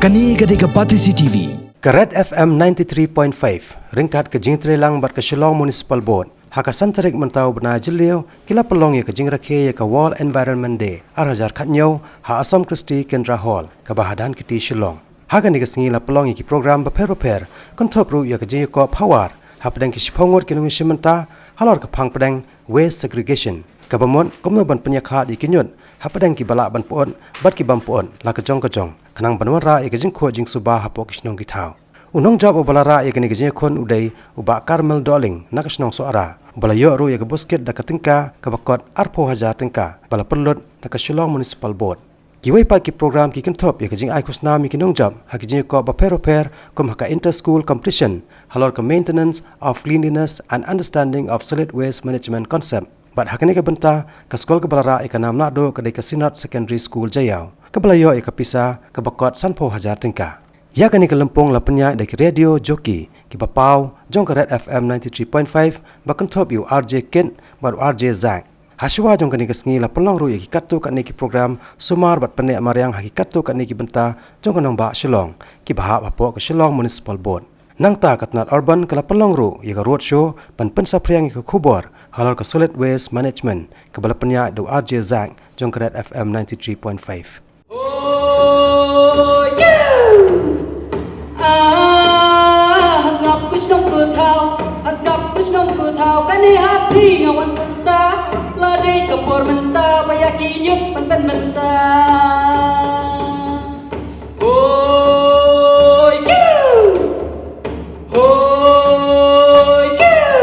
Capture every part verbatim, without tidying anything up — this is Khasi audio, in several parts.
Kane ka dei ka Batesi T V. Ka Red F M ninety-three point five, ryngkat ka jingtreilang bad ka Shillong Municipal Board, ha ka san tarik mynta u bnai Jylliew, ki la pynlong ïa ka jingrakhe ïa ka World Environment Day ar hajar khatñiew ha Assam Christie Kendra Hall, kaba ha Dhankheti Shillong. Ha kane ka sngi la pynlong ïa ki program bapher bapher, kynthup ruh ïa ka jingïakop phawar hapdeng ki shiphew ngut ki nongïashim bynta halor ka phang pdeng waste segregation, kaba mut kumno ban pynïakhlad ïa ki ñiut hapdeng kiba lah ban pyut bad ki bym pyut la ka jong ka jong, khnang ban wanrah ïa ka jingkhuid jingsuba hapoh ki shnong ki thaw. U nongjop uba la rah ïa kane ka jingïakhun u dei u Bah Carmel Dohling na ka shnong Sohra, uba la ïoh ruh ïa ka buskit da ka tyngka kaba kot arphew hajar tyngka, ba la pynlut da ka Shillong Municipal Board. Kiwei pat ki program ki kynthup ïa ka jingai khusnam ïa ki nongjop ha ki jingïakop bapher bapher, kum ha ka inter school competition halor ka maintenance of cleanliness and understanding of solid waste management concept. Bad ha kane ka bynta, ka skul kaba la rah ïa ka nam naduh ka dei ka Synod Secondary School Jaïaw, kaba la ïoh ïa ka pisa kaba kot sanphew hajar tyngka. Ïa kane ka lympung la pynïaid da ki radio jockey kiba paw jong ka Red F M ninety-three point five, ba kynthup ïa u R J Kit bad u R J Zack. Ha shuwa jong kane ka sngi la pynlong ruh ïa ki katto katne ki program sumar bad pynneh mariang ha ki katto katne ki bynta jong ka nongbah Shillong, kiba hap hapoh ka Shillong Municipal Board. Nangta ka tnat Urban ka la pynlong ruh ïa ka road show ban pynsaphriang ïa ka khubor halor ka solid waste management, kaba la pynïaid da u R J Zack jong ka Red F M ninety-three point five. Ah, ha sngap ku shnong ku thaw, ha sngap ku shnong ku thaw, kane ha phi nga wan mynta, la dei ka por mynta ba ïa ki ñiut ban pynmynta. Hoi kiu! Hoi kiu!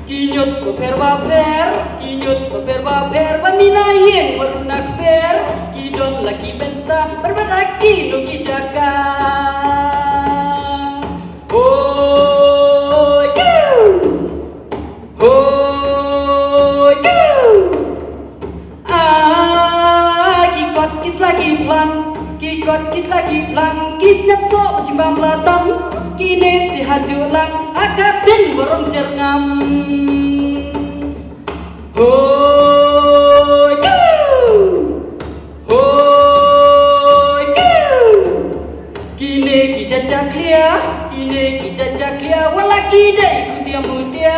Ki ñiut bapher bapher, ki ñiut bapher bapher, ba mih na ïing bad ruh na kper, ki don la ki bynta, bad bad ha kino ki jaka. Hoi kiu! Hoi kiu! Ah, ki kot ki sla ki phlang, ki kot ki sla ki phlang, ki sniap soh ba jingbam la tam, kine te ha juh lang, ha ka ktien ba rung jyrngam. Hoi kiu! Hoi kiu! Kine ki jait jakhlia, kine ki jait jakhlia, wat la ki dei khutia mutia,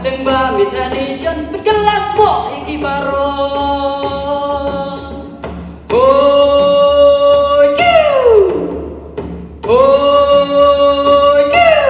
lyngba Methane Nation, pynkylla sboh ïa ki baroh. Hoi kiu! Hoi kiu!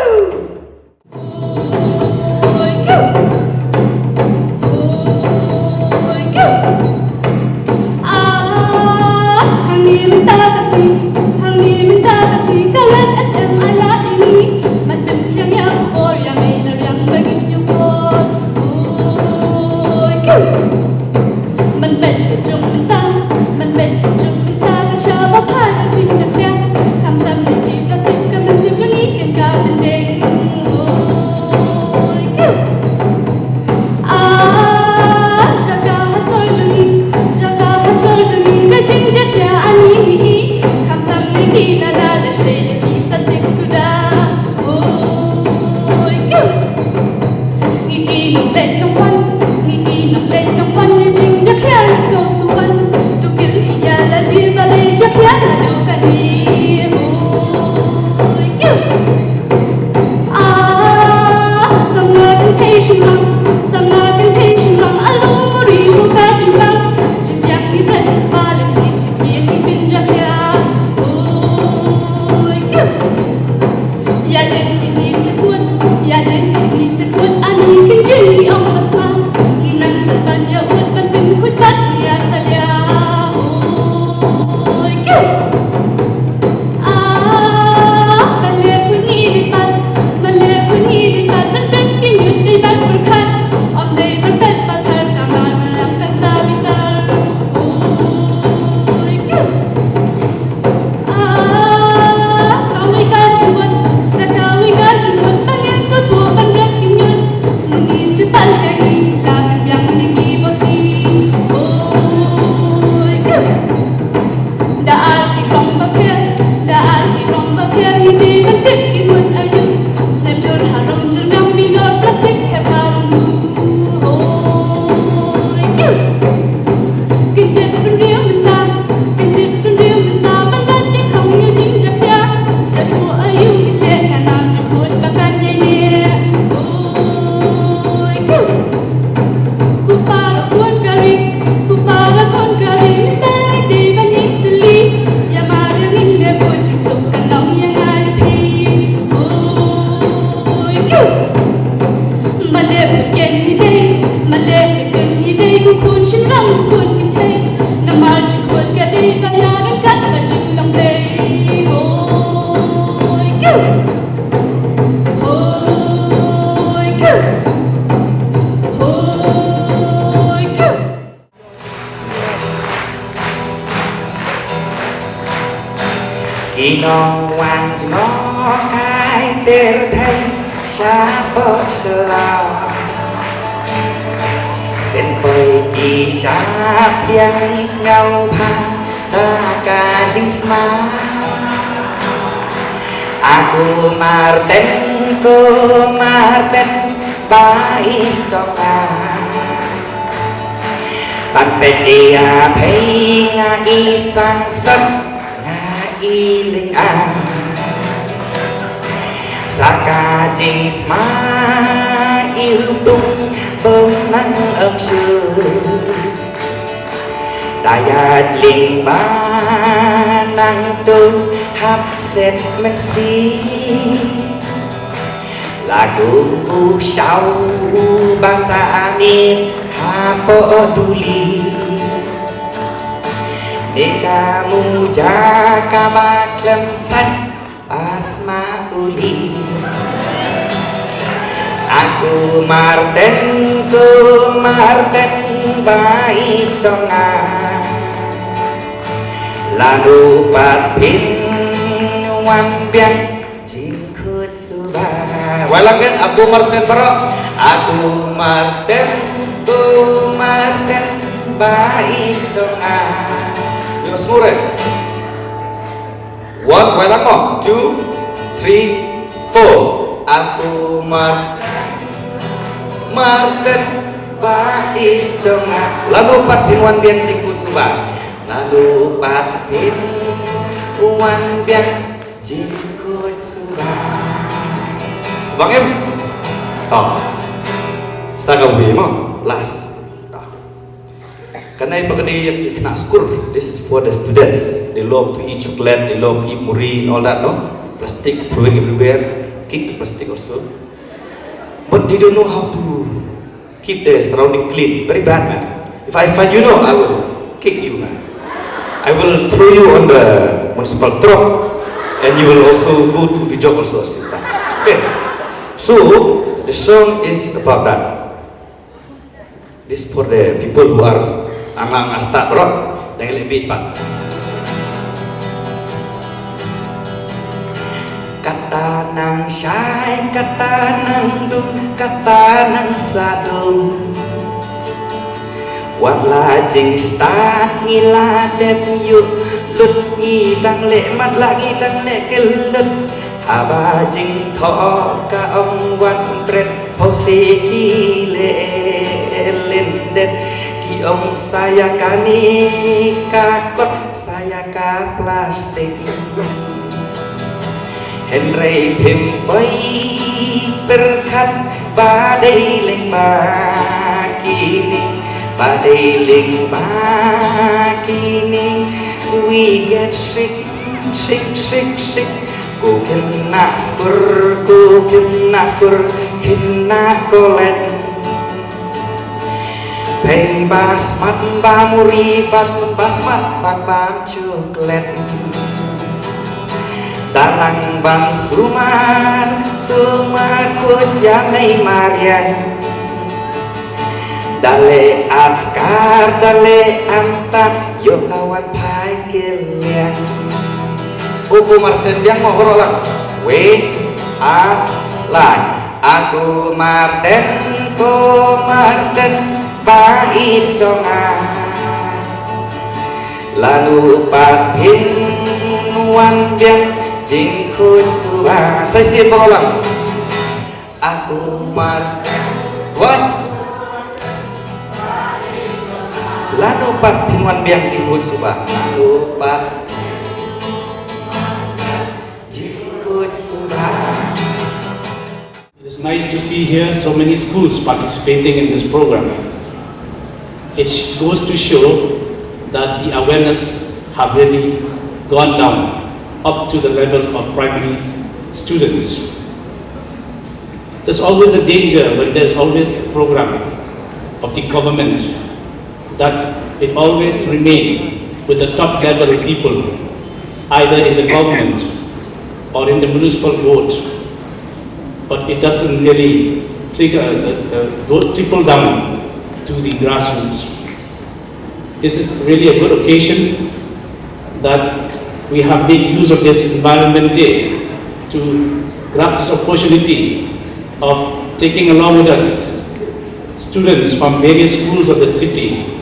Ki nongwan jngoh kai ter thei sha bok sla. Sien poi ki sha piang sngewbha da ka jingsma. A ko Martin, ko Martin ba i tong a. Ban peit ïa phi nga i sangsot nga i lik a. Sa ka jingsma i rutung bym nang ym shu. Da ïaid lyngba nangtu hap set mynsiem. La kum u shaw uba sa mih hapoh duli. Neka muja kaba khlem sait ba sma uli. A ko Martin, ko Martin ba i tong a. Lano pat phin wan biang jingkut suba. Wai lang keiñ, a ko Martin baroh. A ko Martin, ko Martin ba i tong a. Ïohsngew re. One, wai lang mo. Two, three, four. A ko Mar-, Martin ba i tong a. Lano pat phin wan biang jingkut suba. Lano pat phin wan biang jingkut suba. Suba ngim? To. Sa kawei mo. Last. To. Kane pat ka dei ïa ki khynnah skur. This is for the students. They love to eat chocolate, they love to eat muri and all that, no? Plastic, throwing everywhere. Kick the plastic also. But they don't know how to keep the surrounding clean. Very bad, man. If I find you, no, I will kick you, man. I will throw you on the municipal truck, and you will also go to the job also at the same time. Okay. So, the song is about that. This for the people who are ang lang a start, bro. Dang leh beat pat. Kata nang shai, kata nang dum, kata nang sa dum. Wat la jingstad ngi la dep ïuh lut, ngi dang leh mat la ngi dang leh kyllut. Haba jingthoh ka ong wat bret, phewse ki leh lyndet. Ki ong sa ïa kane ka kot, sa ïa ka plastik. Hynrei phim poi pyrkhat ba dei lyngba kine, ba dei lyngba kine. We get sick, sick, sick, sick. Ko khynnah skur, ko khynnah skur, khynnah college. Pei ba smat ba muri bad ba smat bad ba chocolate. Da nang ban sumar, sumar khun ïa mei mariang. Da leh atkar, da leh amta, ïoh ka wan phai kylliang. U ko Martin biang mo baroh lang. Wei, a, lai. A ko Martin, ko Martin ba i tong a. Lano pat phin wan biang jingkut suba. Sa shisien baroh lang. A ko Martin. Wai. Lano pat phin wan biang jingkut suba. Lano pat jingkut suba. It is nice to see here so many schools participating in this program. It sh-, goes to show that the awareness have really gone down up to the level of primary students. There's always a danger when there's always a program of the government that it always remain with the top level people, either in the government or in the municipal board, but it doesn't really trigger, uh, uh, go triple down to the grassroots. This is really a good occasion that We have made use of this Environment Day to grasp this opportunity of taking along with us students from various schools of the city.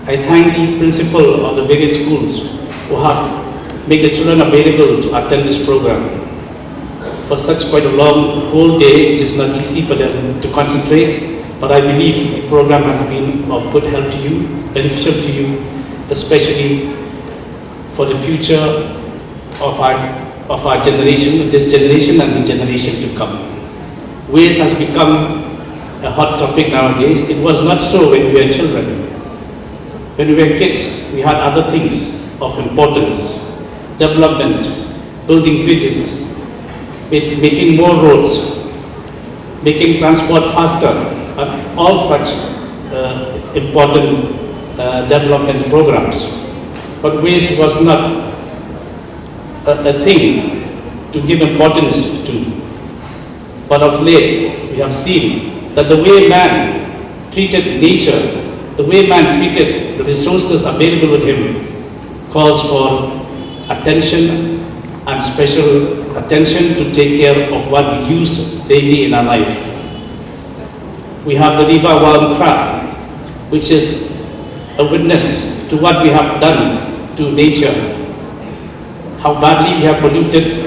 I thank the principal of the various schools who have made the children available to attend this program. For such quite a long whole day, it is not easy for them to concentrate, but I believe the program has been of good help to you, beneficial to you, especially for the future of our, of our generation, this generation and the generation to come. Waste has become a hot topic nowadays. It was not so when we were children. When we were kids, we had other things of importance: development, building bridges, with making more roads, making transport faster, and all such uh, important uh, development programs. But waste was not a, a thing to give importance to. But of late, we have seen that the way man treated nature, the way man treated the resources available with him, calls for attention and special attention to take care of what we use daily in our life. We have the River Wangkra, which is a witness to what we have done to nature, how badly we have polluted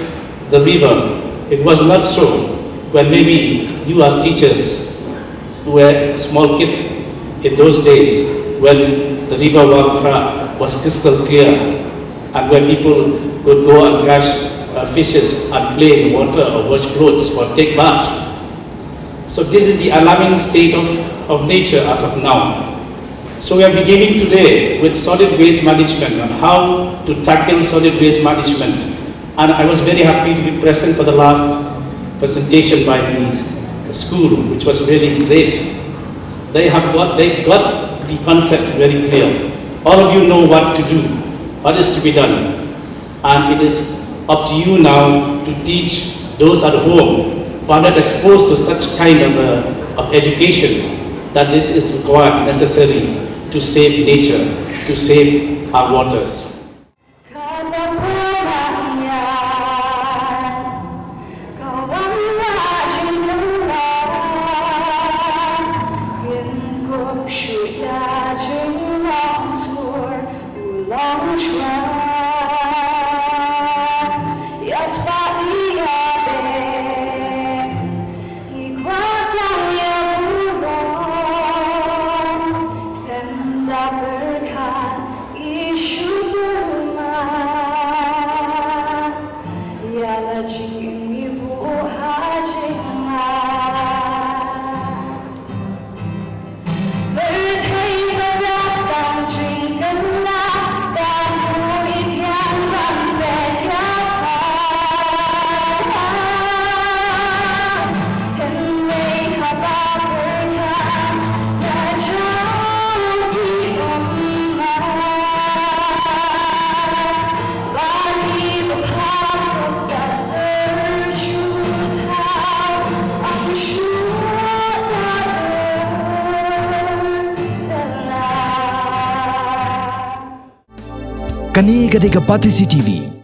the river. It was not so when maybe you, as teachers, were a small kid in those days when the River Wangkra was crystal clear and where people could go and catch uh, fishes and play in water or wash clothes or take bath. So this is the alarming state of, of nature as of now. So we are beginning today with solid waste management and how to tackle solid waste management. And I was very happy to be present for the last presentation by the school, which was really great. They have got, they got the concept very clear. All of you know what to do, what is to be done. And it is up to you now to teach those at home who are not exposed to such kind of, uh, of education that this is required, necessary to save nature, to save our waters. Kane ka dei ka Batesi T V.